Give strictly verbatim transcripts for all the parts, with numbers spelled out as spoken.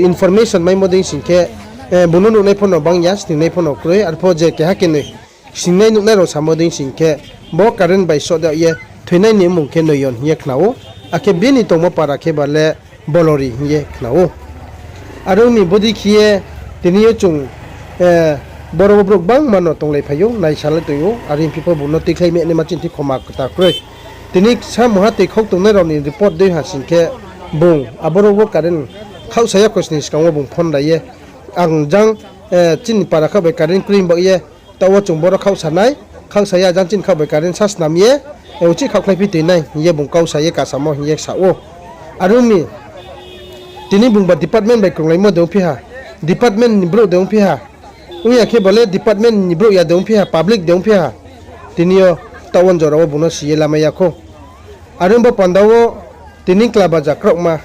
information maimo dei sing khe, bung no nuhnai pho no bang ya, sningnai pho no kroi, arpho je keha kenoi sningnai nuhnai rao samo dei sing khe, bo current bai short yag ye thoinai ni mmung khe Noyon hing ye khna ou, akhe bini tongmo para khe ba le Bolori hing ye khna ou. Are ong mi bodei khe ye tini yo chung, boro wo brouh gbangma no tonglaiphai ou, naisalai tong ou, are ong phi pho bung no tuikhlai mehnaima chini thing khoma kta kroi. Tini samungha tui khau tongnai rao ni report dei ha sing khe, bung aboro wo current khaohsa ya khosning skang wo bung phone rai ye, ang jang, chini para khaoh bai current kroi baoh ye, taoh wo chung boro khaohsa nai, khaohsa ya jang chini khaoh bai current sa snam ye, uchih khaohkhlai phi toi nai hing ye bung kau sa ye kasamo hing ye sa ou. Are ong mi, tini bung ba department bai krunglaimo de ongphi ha, department ni brouh de ongphi ha, ong ya khe ba le department ni brouh ya de ongphi ha, public de ongphi ha, tini yo taoh wo jora wo bung no si ye lamai ya khou. Are ong bo panda wo tini kla baja kraohma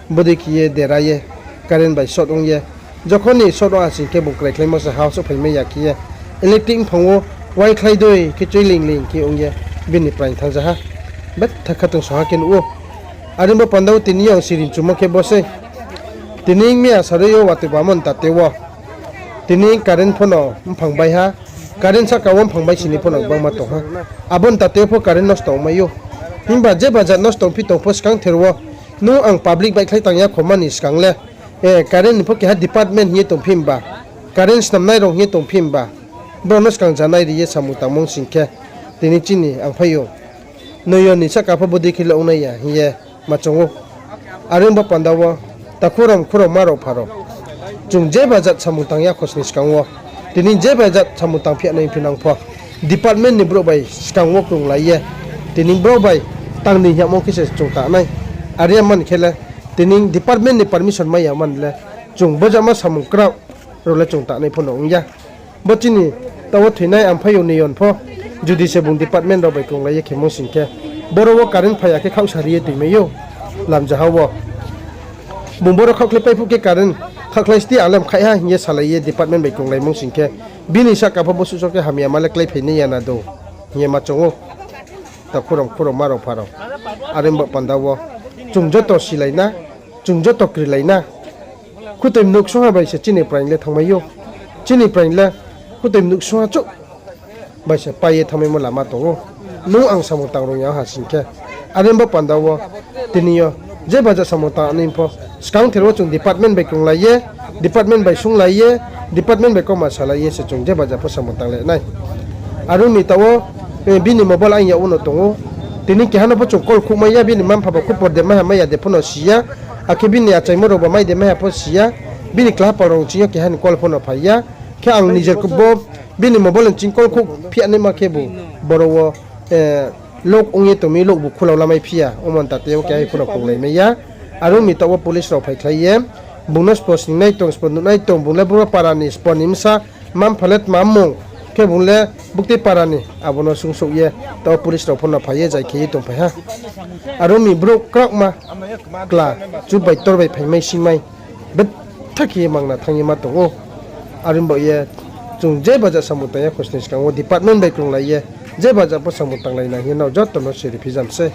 bodei khe ye dera ye current bai short ong ye, jokhon ni short ong ha sing khe bung kraikhlaimo se ha souhphaimai ya khe ye, electric mphang wo uaikhlai dei khe choiling ling khe ong ye bini praing thanngja ha. Betha khatungsung ha khe nuh ou. Are ong bo panda wo tini yo ang sirimchumo khe bo sei. Tini miya sarui yo watoi bamo ni tate wo tini current pho no mphang bai ha, current sahka wo mphang bai sini pho no gbangma tong ha. Abo ni tate pho current nosto ongmai ou. Himba je baja nosto ongphi tong pho skangther wo, nung ang public baihkhlai tang ya khoma ni skang le, current ni pho keha department hing ye tongphi himba, current snamnai rao hing ye tongphi himba, brao no skang janai ri ye samung tangmo sing khe, tini chini ang phai ou. Noyon ni sahka pho bodei khe le ongnai ya hing ye ma choung ou. Are ong bo panda wo, takhu rao, mkhu rao, ma rao, pha rao, chung je bajat samung tang ya khosning skang wo, tini je bajat samung tang phi ya nai phi nang pho, department ni brouh bai skang wo krunglai ye, tini brao bai tang ni hingmo khe se chung tang nai. Are ya man khe le, tini department ni permission mai ya man le, chung bojama samung kraoh rao le chung tangnai pho no ong ya. Bo chini taoh wo thoinai Amphaiyong Noyon pho, judi se bung department rao bai krunglai ye khemo sing khe, boro wo current phai ya khe khaohsa ri ye toimai ou, lamjaha wo. Bung boro khaohkhlai pai phuh khe current khaohkhlai sti alem khaih ha hing ye salai ye department bai krunglaimo sing khe, bini sahka pho bo suhso khe hamyama le kláiphai nai ya na dou hing ye ma choung ou. Takhu rao, mkhu rao, ma rao, pha rao, are ong bo panda wo chung joto silai na, chung joto krilai na. Khutoi mnuh ksungha bai se chini praing le thanngmai ou. Chini praing le khutoi mnuh ksungha chouh bai se pai ye thanngmaimo lama tong ou. Nung ang samung tang rung ya ha sing khe, are ong bo panda wo tini yo je bajat samung tang nai pho, skangther wo chung department bai krunglai ye, department bai sunglai ye, department bai kauma salai ye se chung je bajat pho samung tanglai nai. Are ong mi taoh wo, bini mobile ang yag wo no tong ou. Tini keha no pho chung call khouhmai ya, bini mma-mpha ba khupor de mai ha mai ya de pho no si ya. Akhe bini achaimo rao ba mai de mai ha pho si ya. Bini klapal rao ching yo keha ni call pho no phai ya. Khe ang nijer bo bini mobile ni ching call khouh phi ya naima khebu boro wo lock ong ye tong mi, lock bu khulau lamai phi ya, omo ni tate wo keha pho no krunglai mai ya. Are ong mi taoh wo police rao phaikhlai ye, bung no sbo sningnai tong, sbo nuhnai tong, bung le boro para ni, sbo ni bsa, mma-mpha le tma mmung, khe bung le buktui para ni, abo no sungsouh ye, taoh wo police rao pho no phai ye zai khe ye tongphai ha. Are ong mi brouh kraohma, kla, chup bai tor bai phaimai singmai, betha khe ye mangna thanng ye ma tong ou. Are ong bo ye, chung je bajat samung tang ya khosning skang wo department bai krunglai ye, je bajat pho samung tanglai na hing ye nrao joto no siri phijam sei.